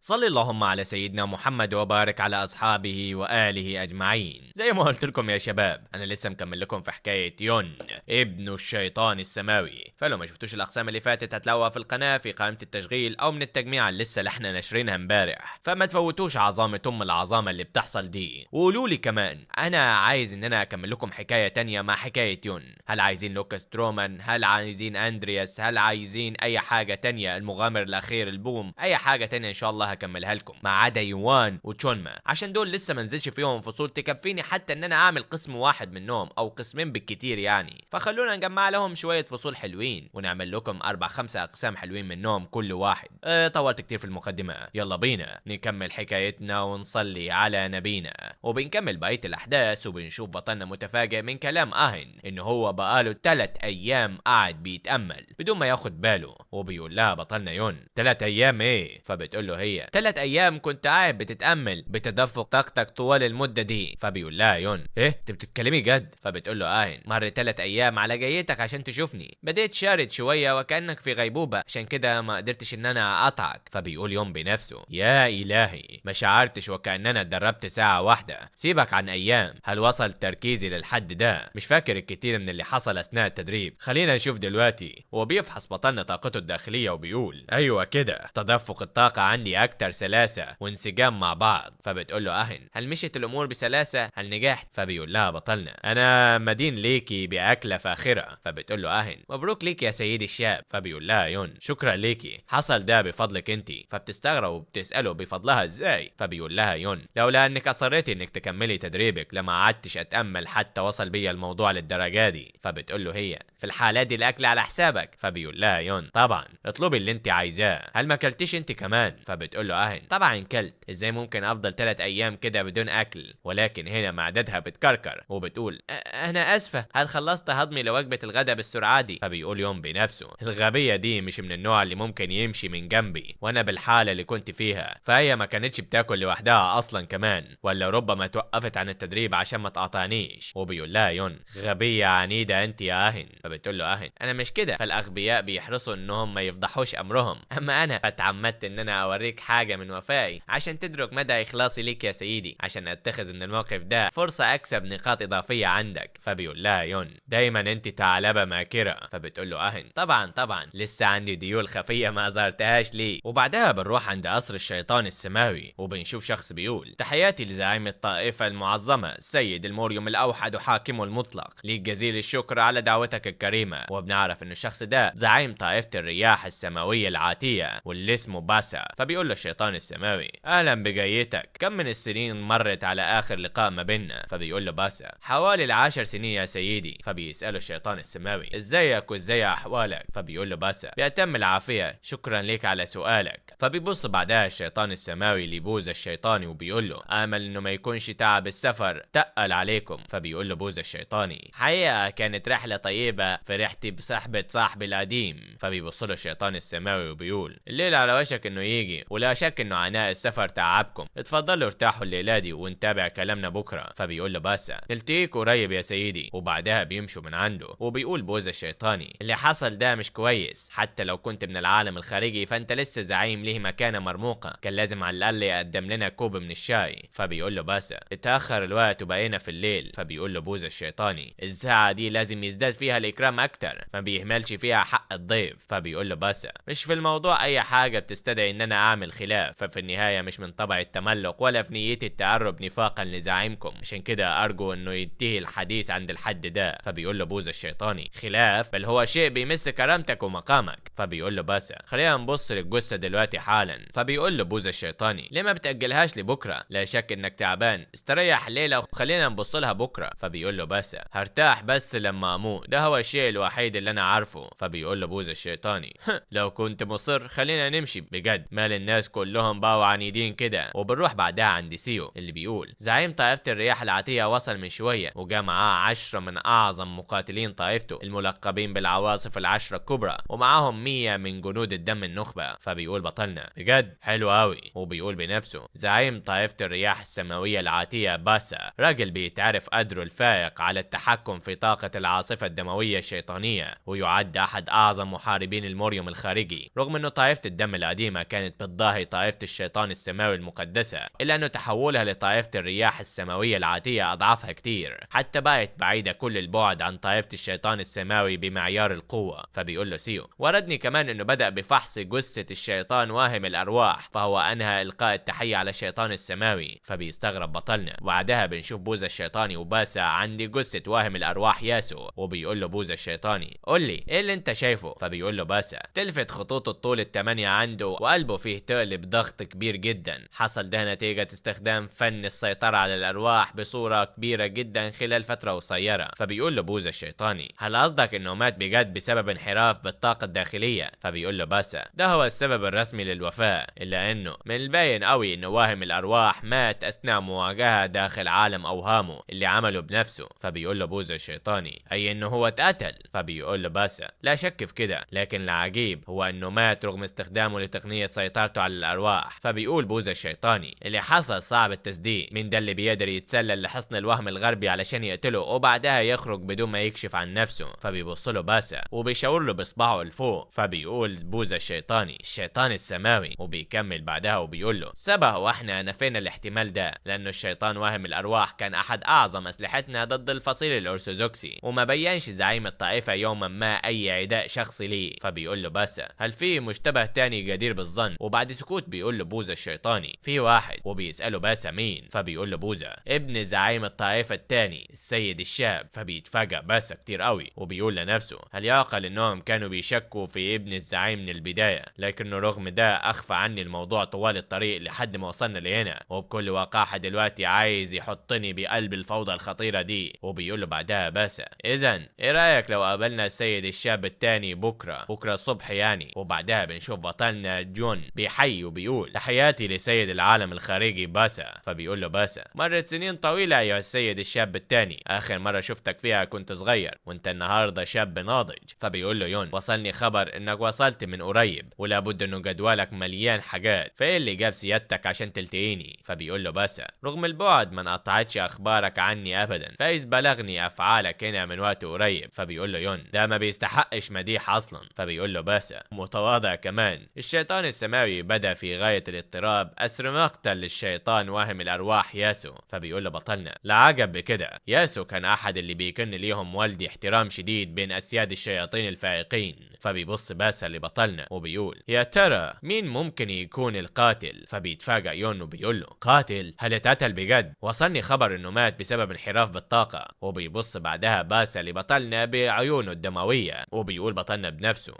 صلي اللهم على سيدنا محمد وبارك على اصحابه واله اجمعين. زي ما قلت لكم يا شباب، انا لسه مكمل لكم في حكاية يون ابن الشيطان السماوي. فلو ما شفتوش الاقسام اللي فاتت هتلاقوها في القناة في قائمة التشغيل او من التجميع اللي لسه احنا ناشرينها امبارح، فما تفوتوش عظامه ام العظامه اللي بتحصل دي. وقولوا لي كمان، انا عايز ان انا اكمل لكم حكاية تانية مع حكاية يون. هل عايزين لوكاس ترومان؟ هل عايزين اندرياس؟ هل عايزين اي حاجة تانية؟ المغامر الاخير، البوم، اي حاجة تانية ان شاء الله هكملها لكم، ما عدا يوان وتشونما عشان دول لسه ما نزلش فيهم فصول تكفيني حتى ان انا اعمل قسم واحد منهم او قسمين بالكتير يعني. فخلونا نجمع لهم شوية فصول حلوين ونعمل لكم 4 5 اقسام حلوين منهم كل واحد. طولت كتير في المقدمة، يلا بينا نكمل حكايتنا ونصلي على نبينا. وبنكمل بقية الاحداث وبنشوف بطلنا متفاجئ من كلام اهن ان هو بقاله 3 ايام قاعد بيتامل بدون ما ياخد باله، وبيقول لها بطلنا يون 3 ايام ايه؟ فبتقول له هي 3 ايام كنت قاعد بتتامل بتدفق طاقتك طوال المدة دي. فبيقول لها يون ايه انت بتتكلمي جد؟ فبتقول له اهن مر 3 ايام على جايتك عشان تشوفني، بديت شارد شوية وكانك في غيبوبة، عشان كده ما قدرتش ان انا اقطعك. فبيقول يون بنفسه يا الهي ما شعرتش وكاننا اتدربت ساعة واحدة، سيبك عن ايام، هل وصل تركيزي للحد ده؟ مش فاكر الكتير من اللي حصل اثناء التدريب، خلينا نشوف دلوقتي. وبيفحص بطلنا طاقته الداخلية وبيقول ايوه كده، تدفق الطاقة عندي اكتر سلاسة وانسجام مع بعض. فبتقول له اهن هل مشيت الامور بسلاسة؟ هل نجحت؟ فبيقول لها بطلنا انا مدين ليكي باكله فاخره. فبتقول له اهن مبروك ليك يا سيدي الشاب. فبيقول لها يون شكرا ليكي، حصل ده بفضلك انتي. فبتستغرب وبتساله بفضلها ازاي؟ فبيقول لها يون لولا انك اصريتي انك تكملي تدريبك لما قعدتش اتامل حتى وصل بيا الموضوع للدرجة دي. فبتقول له هي في الحالة دي الاكل على حسابك. فبيقول لها يون طبعا اطلبي اللي انت عايزاه، هل ما اكلتيش انت كمان؟ فبتقول له اهن طبعا كلت، ازاي ممكن افضل 3 ايام كده بدون اكل؟ ولكن هنا معدتها بتكركر وبتقول انا اسفه، هل خلصت هضمي لوجبه الغداء بالسرعة دي؟ فبيقول يوم بنفسه الغبية دي مش من النوع اللي ممكن يمشي من جنبي وانا بالحالة اللي كنت فيها، فهي ما كانتش بتاكل لوحدها اصلا كمان، ولا ربما توقفت عن التدريب عشان ما تقاطعنيش. وبيقول لها يون غبية عنيدة انت يا اهن. فبتقول له اهن انا مش كده، فالاغبياء بيحرصوا انهم ما يفضحوش امرهم، اما انا فتعمدت ان انا اوريك حاجة من وفائي عشان تدرك مدى اخلاصي ليك يا سيدي، عشان اتخذ من الموقف ده فرصة اكسب نقاط اضافية عندك. فبيقول لها يون دايما انت ثعلبة ماكره. فبتقول له اهن طبعا طبعا لسه عندي ديول خفيه ما اظهرتهاش ليه. وبعدها بنروح عند قصر الشيطان السماوي وبنشوف شخص بيقول تحياتي لزعيم الطائفة المعظمه السيد الموريوم الاوحد وحاكمه المطلق، ليك جزيل الشكر على دعوتك الكريمة. وبنعرف ان الشخص ده زعيم طائفة الرياح السماوية العاتيه واللي اسمه باسا. فبيقول له الشيطان السماوي اهلا بجايتك، كم من السنين مرت على اخر لقاء ما بيننا؟ فبيقول له باسا حوالي 10 سنين يا سيدي. فبيساله الشيطان السماوي ازيك وازاي احوالك؟ فبيقول له باسا بيتم العافية، شكرا لك على سؤالك. فبيبص بعدها الشيطان السماوي لبوذا الشيطاني وبيقول له امل انه ما يكونش تعب السفر تقل عليكم. فبيقول له بوذا الشيطاني حقيقة كانت رحله طيبة، فرحتي بصحبه صاحبي القديم. فبيبص له الشيطان السماوي وبيقول الليل على وشك انه يجي، ولا شك انه عناء السفر تعبكم، اتفضلوا ارتاحوا الليلة دي ونتابع كلامنا بكره. فبيقول له باسا نلتقيك قريب يا سيدي. وبعدها بيمشوا من عنده. وبيقول بوذا الشيطاني اللي حصل ده مش كويس، حتى لو كنت من العالم الخارجي فانت لسه زعيم ليه مكانه مرموقة، كان لازم على الاقل يقدم لنا كوب من الشاي. فبيقول له باسا اتاخر الوقت وبقينا في الليل. فبيقول له بوذا الشيطاني الساعة دي لازم يزداد فيها الاكرام اكتر، ما بيهملش فيها حق الضيف. فبيقول له باسا مش في الموضوع اي حاجة بتستدعي ان انا اعمل خلاف، ففي النهاية مش من طبعي التملق ولا في نيتي التقرب نفاقا لزعيمكم، عشان كده ارجو انه ينتهي الحديث عند الحد ده. فبيقول له بوذا الشيطاني خلاف؟ بل هو شيء بيمس كرامتك ومقامك. فبيقول له باسا خلينا نبص للجثه دلوقتي حالا. فبيقول له بوذا الشيطاني ليه ما بتاجلهاش لبكرة؟ لا شك انك تعبان، استريح ليلة وخلينا نبص لها بكره. فبيقول له باسا هرتاح بس لما اموت، ده هو الشيء الوحيد اللي انا عارفه. فبيقول له بوذا الشيطاني لو كنت مصر خلينا نمشي بجد، مال الناس كلهم بقوا عنيدين كده. وبنروح بعدها عند سيو اللي بيقول زعيم طائفة الرياح العاتيه وصل من شوية وجا معاه 10 من اعظم مقاتلين طائفته الملقبين بالعواصف ال10 الكبرى، ومعاهم 100 من جنود الدم النخبة. فبيقول بطلنا بجد حلو قوي. وبيقول بنفسه زعيم طائفة الرياح السماوية العاتيه باسا راجل بيتعرف قدره الفائق على التحكم في طاقة العاصفة الدموية الشيطانية، ويعد احد اعظم محاربين الموريوم الخارجي، رغم انه طائفة الدم القديمة كانت بتضاهي تضاهي طائفة الشيطان السماوي المقدسة، الا انه تحولها لطائفة الرياح السماوية العاتية اضعافها كتير، حتى بقت بعيدة كل البعد عن طائفة الشيطان السماوي بمعيار القوة. فبيقول له سيو وردني كمان انه بدأ بفحص جثة الشيطان واهم الارواح، فهو انهى القاء التحية على الشيطان السماوي. فبيستغرب بطلنا. وبعدها بنشوف بوذا الشيطاني وباسا عند جثة واهم الارواح ياسو، وبيقول له بوذا الشيطاني قول لي ايه اللي انت شايفه؟ فبيقول له باسا تلفت خطوط الطول الثمانية عنده وقلبه فيه تقل بضغط كبير جدا، حصل ده نتيجة استخدام فن السيطرة على الارواح بصورة كبيرة جدا خلال فترة قصيرة. فبيقول له بوذا الشيطاني هل قصدك انه مات بجد بسبب انحراف بالطاقة الداخلية؟ فبيقول له باسا ده هو السبب الرسمي للوفاة، الا انه من الباين قوي انه واهم الارواح مات اثناء مواجهة داخل عالم اوهامه اللي عمله بنفسه. فبيقول له بوذا الشيطاني اي انه هو اتقتل؟ فبيقول له باسا لا شك في كده، لكن العجيب هو انه مات رغم استخدامه لتقنية سيطرته على الارواح. فبيقول بوذا الشيطاني اللي حصل صعب التصديق، مين ده اللي بيقدر يتسلل لحصن الوهم الغربي علشان يقتله وبعدها يخرج بدون ما يكشف عن نفسه؟ فبيبص له باسا وبيشاور له باصبعه لفوق. فبيقول بوذا الشيطاني الشيطان السماوي، وبيكمل بعدها وبيقول له سبق واحنا نفينا الاحتمال ده، لانه الشيطان واهم الارواح كان احد اعظم اسلحتنا ضد الفصيل الارثوذكسي، وما بينش زعيم الطائفة يوما ما اي عداء شخصي ليه. فبيقول له باسا هل في مشتبه تاني جدير بالظن؟ وبعد سكوت بيقول له بوذا الشيطاني في واحد، وبيساله باسا مين؟ فبيقول له بوذا ابن زعيم الطائفة التاني السيد الشاب. فبيتفاجأ باسا كتير قوي وبيقول لنفسه هل يعقل انهم كانوا بيشكوا في ابن الزعيم من البداية، لكنه رغم ده اخفى عني الموضوع طوال الطريق لحد ما وصلنا لهنا، وبكل وقاحة دلوقتي عايز يحطني بقلب الفوضى الخطيرة دي. وبيقول له بعدها باسا اذا ايه رايك لو قابلنا السيد الشاب التاني بكره الصبح يعني؟ وبعدها بنشوف بطلنا جون بيحيي وبيقول تحياتي لسيد العالم الخارجي باسا. فبيقول له باسا مرت سنين طويلة ايها السيد الشاب التاني، اخر مرة شفتك فيها كنت صغير وانت النهارده شاب ناضج. فبيقول له يون وصلني خبر انك وصلت من قريب ولا بد انه جدولك مليان حاجات، فايه اللي جاب سيادتك عشان تلتقيني؟ فبيقول له باسا رغم البعد ما انقطعتش اخبارك عني ابدا، فايز بلغني افعالك هنا من وقت قريب. فبيقول له يون ده ما بيستحقش مديح اصلا. فبيقول له باسا متواضع كمان. الشيطان السماوي بدا في غاية الاضطراب اسر مقتل للشيطان واهم الارواح ياسو. فبيقول له بطلنا لا عجب بكده، ياسو كان احد اللي بيكن ليهم والدي احترام شديد بين اسياد الشياطين الفائقين. فبيبص باسا لبطلنا وبيقول يا ترى مين ممكن يكون القاتل؟ فبيتفاجأ يون وبيقول له قاتل؟ هل اتقتل بجد؟ وصلني خبر انه مات بسبب انحراف بالطاقة. وبيبص بعدها باسا لبطلنا بعيونه الدموية وبيقول بطلنا بنفسه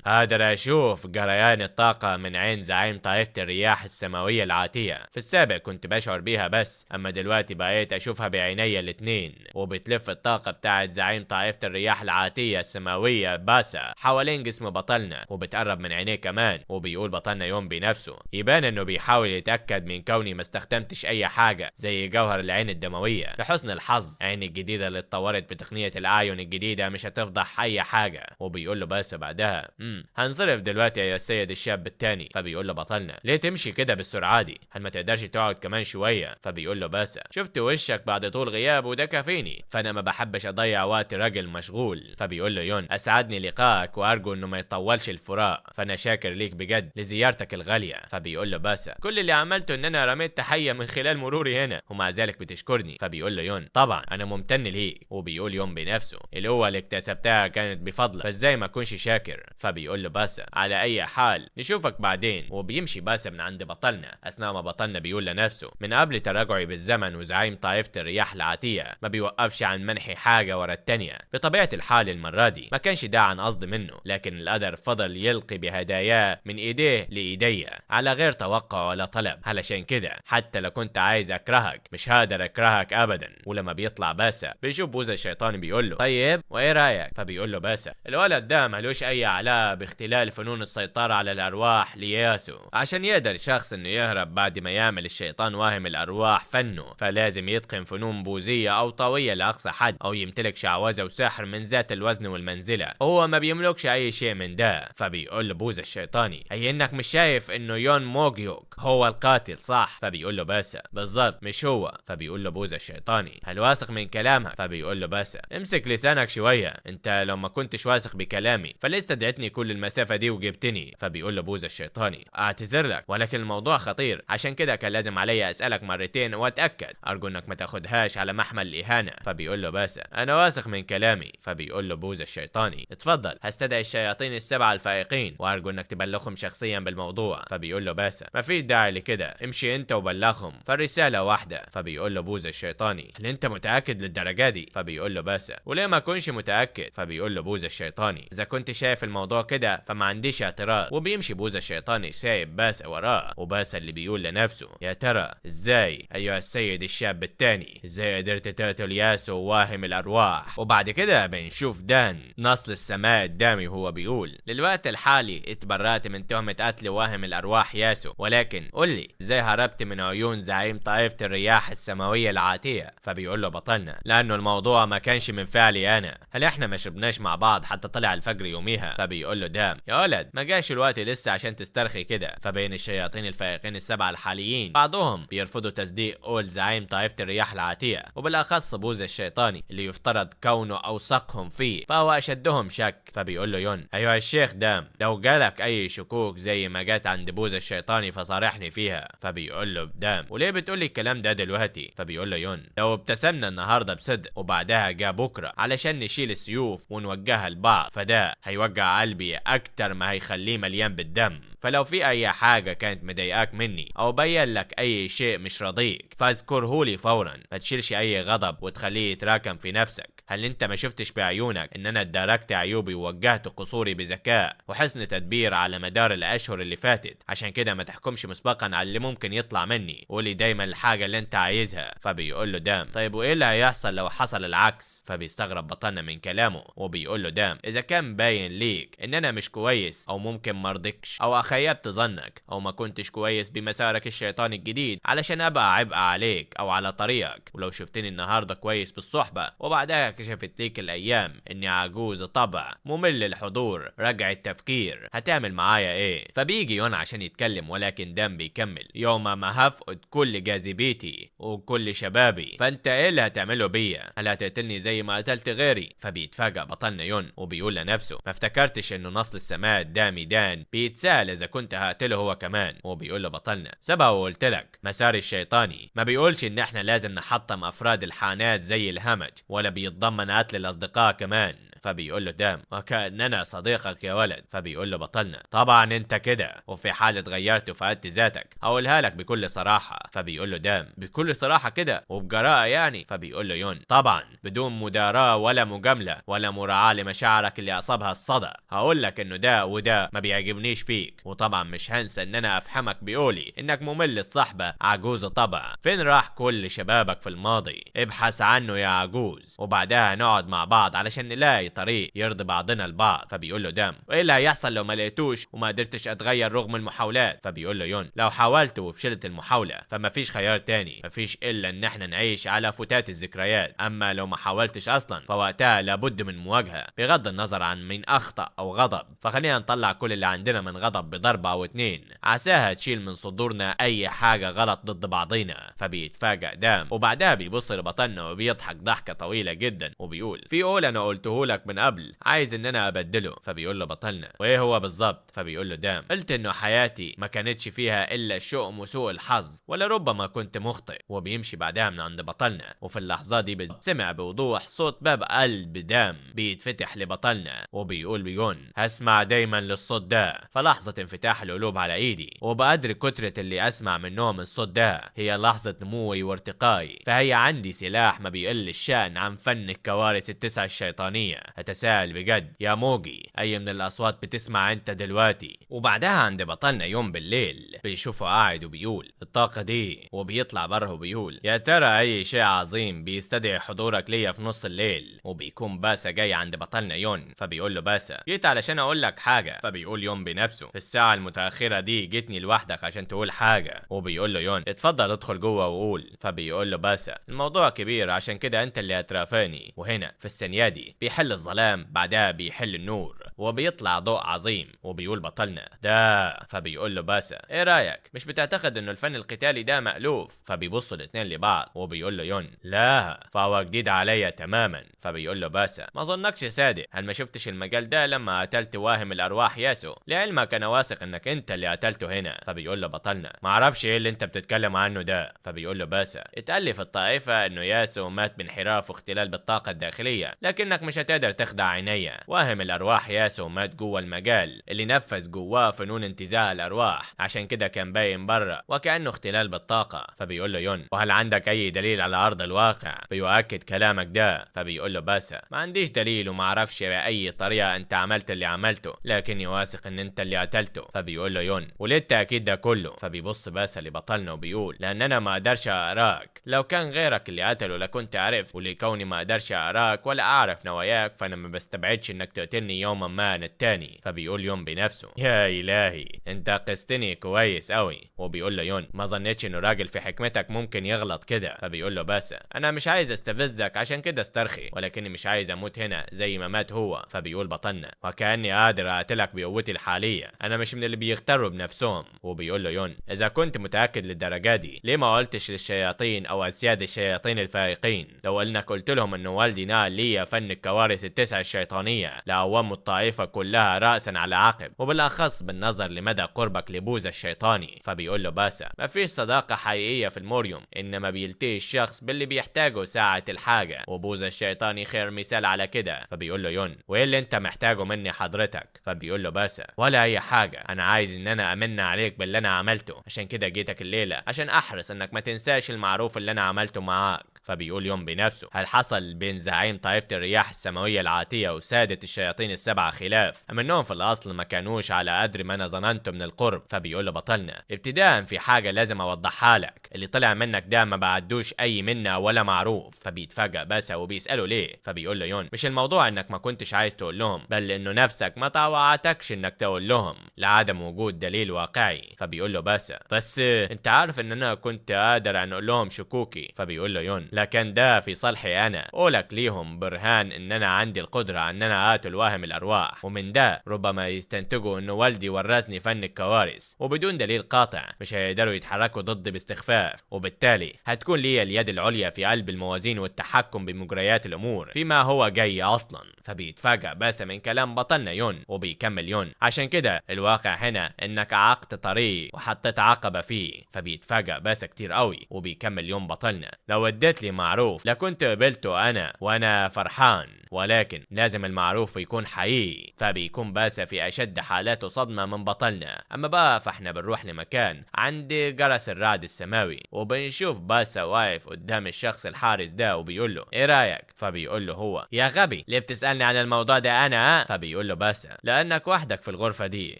قادر اشوف جريان الطاقة من عين زعيم طائفة الرياح السماوية العاتية، في السابق كنت بشعر بيها بس، اما دلوقتي بقيت اشوفها بعيني الاتنين. وبتلف الطاقة بتاعت زعيم طائفة الرياح العاتية السماوية باسا حوالين جسم بطلنا وبتقرب من عينيه كمان. وبيقول بطلنا يوم بنفسه يبان انه بيحاول يتأكد من كوني ما استخدمتش اي حاجة زي جوهر العين الدموية. لحسن الحظ عيني الجديدة اللي اتطورت بتقنية الاعين الجديدة مش هتفضح اي حاجة. وبيقول له باسا بعدها هنصرف دلوقتي يا السيد الشاب التاني. فبيقول له بطلنا ليه تمشي كده بالسرعة دي؟ هل ما تقدرش تقعد كمان شوية؟ فبيقول له باسا شفت وشك بعد طول غياب وده كافيني، فانا ما بحبش اضيع وقت راجل مشغول. فبيقول له يون اسعدني لقائك وارجو انه ما يطولش الفراق، فانا شاكر ليك بجد لزيارتك الغالية. فبيقول له باسا كل اللي عملته ان انا رميت تحية من خلال مروري هنا ومع ذلك بتشكرني. فبيقول له يون طبعا انا ممتن ليك. وبيقول يون بنفسه القوة اللي اكتسبتها كانت بفضلك فازاي ما اكونش شاكر؟ فبيقول له باسا على اي حال نشوفك بعدين. وبيمشي باسا من عند بطلنا اثناء ما بطلنا بيقول لنفسه من قبل تراجعي بالزمن وزعيم طائفة الرياح العاتيه ما بيوقفش عن منحي حاجة ورا التانية. بطبيعة الحال المرة دي ما كانش ده عن قصد منه، لكن القدر فضل يلقي بهداياه من ايديه لايديا على غير توقع ولا طلب، علشان كده حتى لو كنت عايز اكرهك مش هقدر اكرهك ابدا. ولما بيطلع باسا بيشوف بوذا الشيطان بيقول له طيب وايه رايك؟ فبيقول له باسا الولد ده ملوش اي علاقة باختلال فنون السيطرة على الارواح لياسو، عشان يقدر شخص انه يهرب بعد ما يعمل الشيطان واهم الارواح فنه فلازم يتقن فنون بوذيه او طاويه لاقصى حد، او يمتلك شعوذه وسحر من ذات الوزن والمنزلة، هو ما بيملكش اي شيء من ده. فبيقول له بوذا الشيطاني اي انك مش شايف انه يون موجيوك هو القاتل صح؟ فبيقول له باسا بالظبط مش هو. فبيقول له بوذا الشيطاني هل واثق من كلامك؟ فبيقول له باسا امسك لسانك شوية، انت لو ما كنتش واثق بكلامي فليه استدعتني كل المسافة دي وجبتني؟ فبيقول له بوذا الشيطاني الشيطاني اعتذر لك، ولكن الموضوع خطير، عشان كده كان لازم عليا اسالك مرتين واتاكد، ارجو انك ما تاخدهاش على محمل الاهانة. فبيقول له باسا انا واثق من كلامي. فبيقول له بوذا الشيطاني اتفضل، هستدعي الشياطين السبعة الفائقين وارجو انك تبلغهم شخصيا بالموضوع. فبيقول له باسا مفيش داعي لكده، امشي انت وبلغهم، فالرساله واحدة. فبيقول له بوذا الشيطاني هل انت متاكد للدرجة دي؟ فبيقول له باسا وليه ما اكونش متاكد؟ فبيقول له بوذا الشيطاني اذا كنت شايف الموضوع كده فما عنديش اعتراض. وبيمشي بوذا الشيطاني سايب باسا وراه، وباسا اللي بيقول لنفسه يا ترى ازاي ايها السيد الشاب التاني ازاي قدرت تقتل ياسو واهم الارواح؟ وبعد كده بنشوف دان نصل السماء الدامي وهو بيقول للوقت الحالي اتبرأت من تهمة قتل واهم الارواح ياسو، ولكن قول لي ازاي هربت من عيون زعيم طائفة الرياح السماوية العاتية؟ فبيقول له بطلنا لانه الموضوع ما كانش من فعلي انا، هل احنا ما شربناش مع بعض حتى طلع الفجر يوميها؟ فبيقول له دام يا ولد ما جاش الوقت لسه عشان تسترخي كده. فبين الشياطين الفائقين السبعة الحاليين بعضهم بيرفضوا تصديق قول زعيم طائفة الرياح العاتية، وبالاخص بوذا الشيطاني اللي يفترض كونه اوثقهم فيه فهو اشدهم شك. فبيقول له يون ايها الشيخ دام لو جالك اي شكوك زي ما جات عند بوذا الشيطاني فصارحني فيها. فبيقول له دام وليه بتقول لي الكلام ده دلوقتي؟ فبيقول له يون لو ابتسمنا النهارده بصدق وبعدها جا بكره علشان نشيل السيوف ونوجهها لبعض فده هيوجع قلبي اكتر ما هيخليه مليان بالدم، فلو في اي حاجة كانت مضايقاك مني او بين لك اي شيء مش راضيك فاذكرهولي فورا، ما تشيلش اي غضب وتخليه يتراكم في نفسك. هل انت ما شفتش بعيونك ان انا اداركت عيوبي ووجهت قصوري بذكاء وحسن تدبير على مدار الاشهر اللي فاتت؟ عشان كده ما تحكمش مسبقا على اللي ممكن يطلع مني، قولي دايما الحاجة اللي انت عايزها. فبيقول له دام طيب وايه اللي هيحصل لو حصل العكس؟ فبيستغرب بطلنا من كلامه وبيقول له دام اذا كان باين ليك ان انا مش كويس او ممكن مرضكش او خيبت ظنك او ما كنتش كويس بمسارك الشيطاني الجديد علشان ابقى عبء عليك او على طريقك، ولو شفتني النهارده كويس بالصحبه وبعدها كشفت ليك الايام اني عجوز طبع ممل الحضور رجع التفكير هتعمل معايا ايه؟ فبيجي يون عشان يتكلم ولكن دام بيكمل يوم ما هفقد كل جاذبيتي وكل شبابي فانت ايه اللي هتعمله بيا؟ هل هتقتلني زي ما قتلت غيري؟ فبيتفاجأ بطلنا يون وبيقول لنفسه ما افتكرتش انه نصل السماء الدامي دان بيتساءل اذا كنت هقتله هو كمان. وبيقول له بطلنا سبق وقلت لك مسار الشيطاني ما بيقولش ان احنا لازم نحطم افراد الحانات زي الهمج ولا بيتضمن قتل الاصدقاء كمان. فبيقول له دام وكأننا صديقك يا ولد. فبيقول له بطلنا طبعا انت كده، وفي حالة غيرت وفقدت ذاتك هقولها لك بكل صراحة. فبيقول له دام بكل صراحة كده وبجراءة يعني؟ فبيقول له يون طبعا بدون مداراة ولا مجاملة ولا مراعاة لمشاعرك اللي اصابها الصدى، هقول لك انه ده وده ما بيعجبنيش فيك، وطبعا مش هنسى ان انا افهمك بقولي انك ممل الصحبة عجوز طبع، فين راح كل شبابك في الماضي؟ ابحث عنه يا عجوز، وبعدها نقعد مع بعض علشان نلاقي طريق يرضي بعضنا البعض. فبيقول له دام وايه اللي هيحصل لو ما لقيتوش وما قدرتش اتغير رغم المحاولات؟ فبيقول له يون لو حاولت وفشلت المحاولة فما فيش خيار تاني، مفيش الا ان احنا نعيش على فتات الذكريات، اما لو ما حاولتش اصلا فوقتها لابد من مواجهة بغض النظر عن مين اخطأ او غضب، فخلينا نطلع كل اللي عندنا من غضب بضربة او اتنين عساها تشيل من صدورنا اي حاجة غلط ضد بعضينا. فبيتفاجأ دام وبعدها بيبص لبطلنا وبيضحك ضحكة طويلة جدا وبيقول في قول انا قلته لك من قبل عايز ان انا ابدله. فبيقول له بطلنا وايه هو بالظبط؟ فبيقول له دام قلت انه حياتي ما كانتش فيها الا الشؤم وسوء الحظ ولربما كنت مخطئ. وبيمشي بعدها من عند بطلنا، وفي اللحظة دي سمع بوضوح صوت باب قلب دام بيتفتح لبطلنا وبيقول بيون هسمع دايما للصوت ده. فلحظة انفتاح القلوب على ايدي وبقدر كترة اللي اسمع منهم الصوت ده هي لحظة نموي وارتقائي، فهي عندي سلاح ما بيقل الشأن عن فن الكوارث التسع الشيطانية. هتساءل بجد يا موجي اي من الاصوات بتسمع انت دلوقتي؟ وبعدها عند بطلنا يوم بالليل بيشوفه قاعد وبيقول الطاقة دي، وبيطلع بره وبيقول يا ترى اي شيء عظيم بيستدعي حضورك ليا في نص الليل. وبيكون باسا جاي عند بطلنا يون، فبيقول له باسا جيت علشان اقول لك حاجة. فبيقول يون بنفسه في الساعة المتأخرة دي جيتني لوحدك عشان تقول حاجة. وبيقول له يون اتفضل ادخل جوه وقول. فبيقول له باسا الموضوع كبير عشان كده انت اللي هترافقني. وهنا في الثانية دي بيحل الظلام بعدها بيحل النور وبيطلع ضوء عظيم وبيقول بطلنا ده. فبيقول له باسا ايه رايك مش بتعتقد انه الفن القتالي ده مألوف. فبيبصوا الاثنين لبعض وبيقول له يون لا فهو جديد عليا تماما. فبيقول له باسا ما ظنكش صادق، هل ما شفتش المجال ده لما قتلت واهم الارواح ياسو؟ لعلمك انا واثق انك انت اللي قتلته هنا. فبيقول له بطلنا ما اعرفش ايه اللي انت بتتكلم عنه ده. فبيقول له باسا اتقال لي في الطائفة انه ياسو مات بانحراف واختلال بالطاقة الداخلية، لكنك مش هتقدر تخدع عينيا. واهم الارواح ياسو مات جوه المجال اللي نفذ جواه فنون انتزاع الارواح، عشان كده كان باين بره وكانه اختلال بالطاقة. فبيقول له يون وهل عندك اي دليل على ارض الواقع بيؤكد كلامك ده؟ فبيقول له باسا ما عنديش دليل وما اعرفش باي طريقه انت عملت اللي عملته، لكني واثق ان انت اللي قتلته. فبيقول له يون وليه التاكيد ده كله؟ فبيبص باسا لبطلنا وبيقول لان انا ما اقدرش اقراك، لو كان غيرك اللي قتله لكنت عرفت، ولكوني ما اقدرش اقراك ولا اعرف نواياك فانا ما بستبعدش انك تقتلني يوما ما عن التاني. فبيقول يون بنفسه يا الهي انت قستني كويس قوي. وبيقول له يون ما ظنيتش انه راجل في حكمتك ممكن يغلط كده. فبيقول له باسا انا مش عايز استفزك عشان كده استرخي، ولكني مش عايز اموت هنا زي ما مات هو. فبيقول بطلنا وكاني قادر اقتلك بقوتي الحالية، انا مش من اللي بيغتروا بنفسهم. وبيقول له يون اذا كنت متاكد للدرجة دي ليه ما قلتش للشياطين او اسياد الشياطين الفائقين؟ لو انك قلت لهم ان والدي نقل لي فن الكوارث التسع الشيطانية لقوموا الطائفة كلها راسا على عقب، وبالاخص بالنظر لمدى قربك لبوذا الشيطاني. فبيقول له باسا مفيش صداقه حقيقية في الموريوم، انما بيلتقي الشخص باللي بيحتاجه ساعة الحاجة، وبوذا الشيطاني خير مثال على كده. فبيقول له يون وايه اللي انت محتاجه مني حضرتك؟ فبيقول له باسا ولا اي حاجة، انا عايز ان انا امن عليك باللي انا عملته، عشان كده جيتك الليلة عشان احرص انك ما تنساش المعروف اللي انا عملته معاك. فبيقول يوم بنفسه هل حصل بين زعيم طائفة الرياح السماوية العاتية وسادة الشياطين السبعة خلاف، أم انهم في الأصل ما كانوش على قدر ما أنا ظننته من القرب؟ فبيقول له بطلنا ابتداء في حاجة لازم أوضحها لك، اللي طلع منك ده ما بعدوش أي منا ولا معروف. فبيتفاجأ باسا وبيسأله ليه؟ فبيقول له يون مش الموضوع انك ما كنتش عايز تقول لهم، بل لأنه نفسك ما طوعتكش انك تقول لهم لعدم وجود دليل واقعي. فبيقول له باسا بس انت عارف ان انا كنت قادر ان اقول لهم شكوكي. فبيقول له يون لكن ده في صالحي انا، قولك ليهم برهان ان انا عندي القدرة ان انا اقتل واهم الارواح، ومن ده ربما يستنتجوا ان والدي ورثني فن الكوارث، وبدون دليل قاطع مش هيقدروا يتحركوا ضدي باستخفاف، وبالتالي هتكون لي اليد العليا في قلب الموازين والتحكم بمجريات الامور فيما هو جاي اصلا. فبيتفاجأ باسا من كلام بطلنا يون، وبيكمل يون عشان كده الواقع هنا انك عقت طريق وحطيت عقبة فيه. فبيتفاجأ باسا كتير قوي، وبيكمل يون بطلنا لو اديت لي معروف لكنت قبلته انا وانا فرحان، ولكن لازم المعروف يكون حقيقي. فبيكون باسا في اشد حالاته صدمة من بطلنا. اما بقى فاحنا بنروح لمكان عند جرس الرعد السماوي، وبنشوف باسا واقف قدام الشخص الحارس ده وبيقول له ايه رايك؟ فبيقول له هو يا غبي ليه بتسالني عن الموضوع ده انا؟ فبيقول له باسا لانك وحدك في الغرفة دي،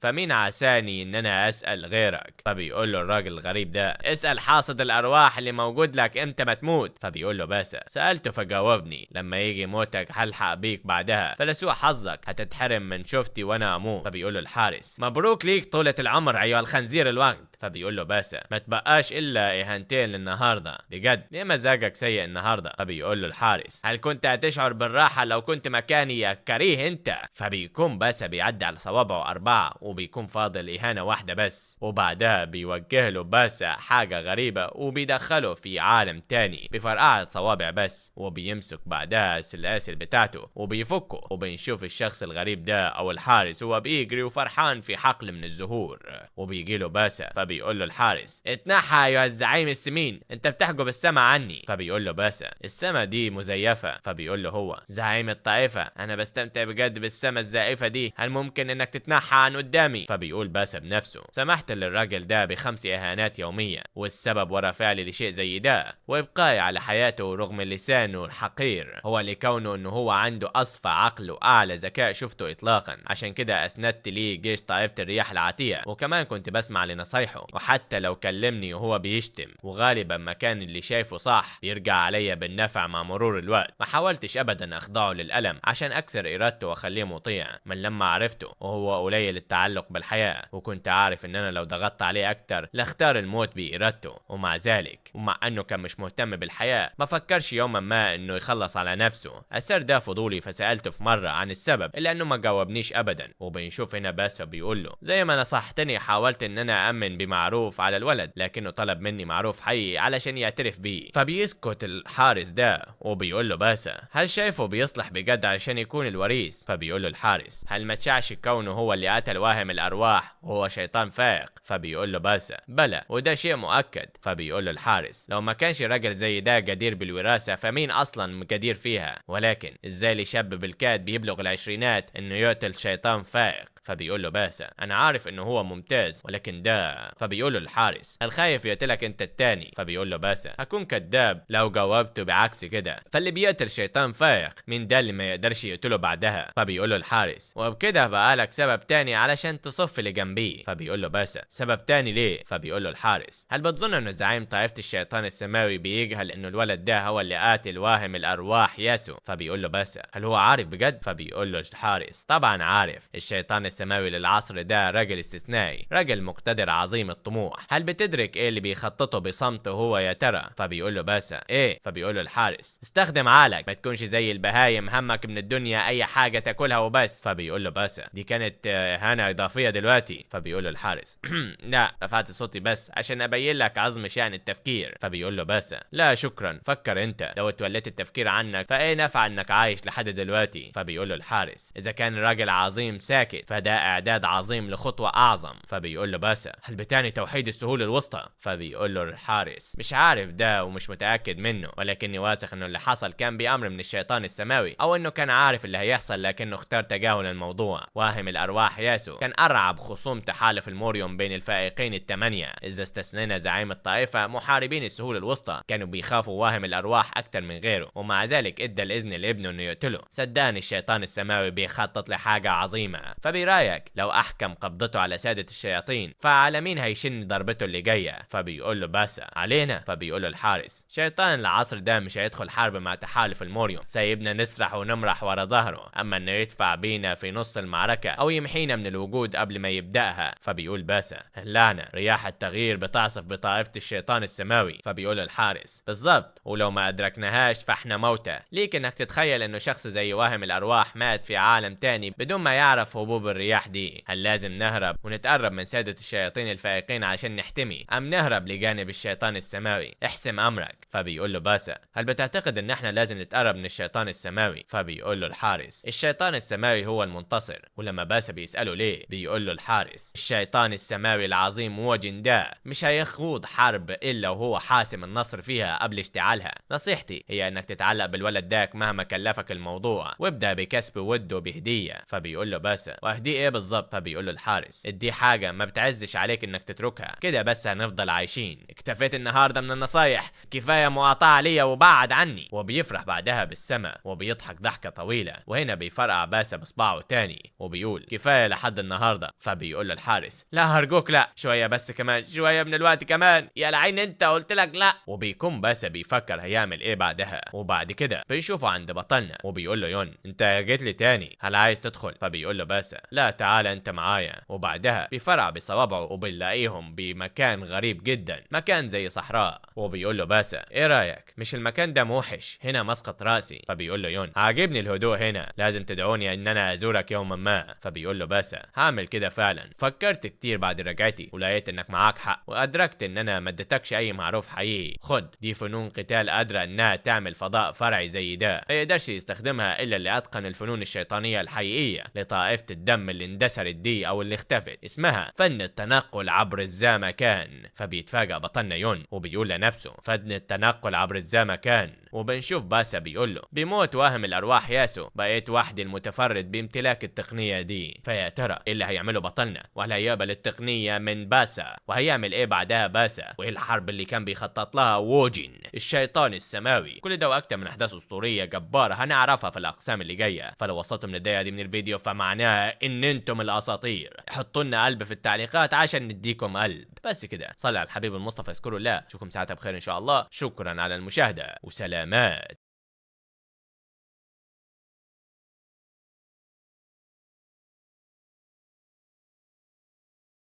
فمين عساني ان انا اسال غيرك؟ فبيقول له الراجل الغريب ده اسال حاصد الارواح اللي موجود لك امتى ما تموت. فبيقول له باسا سالته فجاوبني لما يجي موتك هلحق بيك بعدها، فلسوء حظك هتتحرم من شفتي وانا اموت. فبيقول له الحارس مبروك ليك طولة العمر ايها الخنزير الوغد. فبيقول له باسا ما تبقاش الا اهانتين للنهاردة، بجد ليه مزاجك سيء النهارده؟ فبيقول له الحارس هل كنت هتشعر بالراحة لو كنت مكاني يا كريه انت؟ فبيكون باسا بيعدي على صوابعه 4 وبيكون فاضل اهانه واحدة بس، وبعدها بيوجه له باسا حاجة غريبة وبيدخله في عالم تاني بفرقعه صوابع بس، وبيمسك بعدها السلاسل بتاعته وبيفكه، وبنشوف الشخص الغريب ده او الحارس هو بيجري وفرحان في حقل من الزهور، وبيجي له باسا فبيقول له الحارس اتنحى ايها الزعيم السمين انت بتحجب السما عني. فبيقول له باسا السما دي مزيفة. فبيقول له هو زعيم الطائفة انا بستمتع بجد بالسما الزائفة دي، هل ممكن انك تتنحى عن قدامي؟ فبيقول باسا بنفسه سمحت للراجل ده ب5 اهانات يومية، والسبب ورا فعلي لشيء زي ده وابقائي على حياته رغم لسانه الحقير هو لكونه انه هو عنده اصفى عقل واعلى ذكاء شفته اطلاقا، عشان كده اسندت ليه جيش طائفة الرياح العاتيه، وكمان كنت بسمع لنصايحه، وحتى لو كلمني وهو بيشتم، وغالبا ما كان اللي شايفه صح بيرجع عليا بالنفع مع مرور الوقت. ما حاولتش ابدا اخضعه للالم عشان اكسر ارادته واخليه مطيع من لما عرفته وهو قليل التعلق بالحياة، وكنت عارف ان انا لو ضغطت عليه اكتر لاختار الموت بارادته، ومع ذلك ومع انه كان مش مهتم بالحياة ما فكرش يوما ما انه يخلص على نفسه. اثار ده فضولي فسالته في مرة عن السبب الا انه ما جاوبنيش ابدا. وبنشوف هنا باسا بيقول له زي ما نصحتني حاولت ان انا امن بما معروف على الولد، لكنه طلب مني معروف حقيقي علشان يعترف بيه. فبيسكت الحارس ده وبيقول له باسا هل شايفه بيصلح بجد عشان يكون الوريث؟ فبيقول له الحارس هل ما تشعش كونه هو اللي قتل واهم الارواح وهو شيطان فائق؟ فبيقول له باسا بلى وده شيء مؤكد. فبيقول له الحارس لو ما كانش راجل زي ده جدير بالوراثة فمين اصلا جدير فيها؟ ولكن ازاي لشاب بالكاد بيبلغ العشرينات انه يقتل شيطان فائق؟ فبيقول له باسا انا عارف انه هو ممتاز ولكن ده. فبيقول له الحارس هل خايف يقتلك انت التاني؟ فبيقول له باسا هكون كذاب لو جاوبته بعكس كده، فاللي بيقتل شيطان فائق مين ده اللي ما يقدرش يقتله بعدها؟ فبيقول له الحارس وبكده بقى لك سبب تاني علشان تصف اللي جنبيه. فبيقول له باسا سبب تاني ليه؟ فبيقول له الحارس هل بتظن انه زعيم طائفة الشيطان السماوي بيجهل انه الولد ده هو اللي قاتل واهم الارواح ياسو؟ فبيقول له باسا هل هو عارف بجد؟ فبيقول له الحارس طبعا عارف، الشيطان السماوي للعصر ده راجل استثنائي، راجل مقتدر عظيم الطموح، هل بتدرك ايه اللي بيخططه بصمت هو يا ترى؟ فبيقول له باسا ايه؟ فبيقول له الحارس استخدم عقلك، ما تكونش زي البهايم همك من الدنيا اي حاجة تاكلها وبس. فبيقول له باسا دي كانت اهانه اضافية دلوقتي. فبيقول له الحارس لا رفعت صوتي بس عشان ابين لك عظم شأن التفكير. فبيقول له باسا لا شكرا، فكر انت لو اتوليت التفكير عنك فايه نفع انك عايش لحد دلوقتي؟ فبيقول له الحارس اذا كان راجل عظيم ساكت فده اعداد عظيم لخطوه اعظم. فبيقول له باسا هل بتعني توحيد السهول الوسطى؟ فبيقول له الحارس مش عارف ده ومش متاكد منه، ولكني واثق انه اللي حصل كان بامر من الشيطان السماوي، او انه كان عارف اللي هيحصل لكنه اختار تجاهل الموضوع. واهم الارواح ياسو كان ارعب خصوم تحالف الموريوم بين الفائقين الثمانية، اذا استثنينا زعيم الطائفة محاربين السهول الوسطى كانوا بيخافوا واهم الارواح اكتر من غيره، ومع ذلك ادى الاذن لابنه انه يقتله. صدقني الشيطان السماوي بيخطط لحاجة عظيمة، فبرايك لو احكم قبضته على ساده الشياطين فعلى مين هيشن ضربته اللي جاية؟ فبيقول له باسا علينا. فبيقول له الحارس شيطان العصر ده مش هيدخل حرب مع تحالف الموريوم، سايبنا نسرح ونمرح ورا ظهره، اما انه يدفع بينا في نص المعركة او يمحينا من الوجود قبل ما يبداها. فبيقول باسا اللعنة، رياح التغيير بتعصف بطائفة الشيطان السماوي. فبيقول الحارس بالظبط، ولو ما ادركناهاش فاحنا موتى. ليك انك تتخيل انه شخص زي واهم الارواح مات في عالم تاني بدون ما يعرف هبوب الرياح دي؟ هل لازم نهرب ونتقرب من ساده الشياطين الفائقين عشان نحتمي، ام نهرب لجانب الشيطان السماوي؟ احسم امرك. فبيقول له باسا هل بتعتقد ان احنا لازم نتقرب من الشيطان السماوي؟ فبيقول له الحارس الشيطان السماوي هو المنتصر. ولما باسا بيسأله ليه، بيقول له الحارس الشيطان السماوي العظيم وجن ده مش هيخوض حرب الا وهو حاسم النصر فيها قبل اشتعالها. نصيحتي هي انك تتعلق بالولد داك مهما كلفك الموضوع، وابدا بكسب وده بهديه. فبيقول له باسا واهديه ايه بالظبط؟ فبيقول له الحارس اديه حاجة ما بتعزش عليك انك تتركها، كده بس هنفضل عايشين. اكتفيت النهارده من النصايح، كفاية مقاطعه ليا وبعد عني. وبيفرح بعدها بالسما وبيضحك ضحكه طويلة، وهنا بيفرقع باسا بصباعه تاني وبيقول كفاية لحد النهارده. فبيقول له الحارس لا هرجوك لا، شوية بس كمان، شوية من الوقت كمان، يا لعين انت قلت لك لا. وبيكون باسا بيفكر هيعمل ايه بعدها. وبعد كده بيشوفه عند بطلنا وبيقول له يون انت جيت لي تاني، هل عايز تدخل؟ فبيقول له باسا لا تعال انت معايا. وبعدها بيفرع بصوابعه وبنلاقيهم بمكان غريب جدا، مكان زي صحراء. وبيقول له باسا ايه رايك، مش المكان ده موحش، هنا مسقط راسي. فبيقول له يون عاجبني الهدوء هنا، لازم تدعوني ان انا ازورك يوما ما. فبيقول له باسا هعمل كده فعلا، فكرت كتير بعد رجعتي ولقيت انك معاك حق، وادركت ان انا ما اديتكش اي معروف حقيقي. خد دي فنون قتال قادرة انها تعمل فضاء فرعي زي ده، ما يقدرش يستخدمها الا اللي اتقن الفنون الشيطانية الحقيقية لطائفة الدم اللي اندثرت دي او اللي اختفت، اسمها فن التنقل عبر الزمكان. فبيتفاجأ بطلنا يون وبيقول لنفسه فن التنقل عبر الزمكان. وبنشوف باسا بيقول له بموت واهم الارواح ياسو بقيت وحدي المتفرد بامتلاك التقنية دي. فيا ترى ايه اللي هيعمله بطلنا؟ وهل هيقبل التقنية من باسا؟ وهيعمل ايه بعدها باسا؟ وايه الحرب اللي كان بيخطط لها ووجين الشيطان السماوي؟ كل ده واكتر من احداث اسطورية جبارة هنعرفها في الاقسام اللي جاية. فلو وصلتم للدقيقه دي من الفيديو فمعناها ان انتم الاساطير. حطوا لنا قلب في التعليقات عشان نديكم قلب. بس كده، صلي على الحبيب المصطفى، اذكروا الله. اشوفكم ساعتها بخير ان شاء الله. شكرا على المشاهدة وسلامات.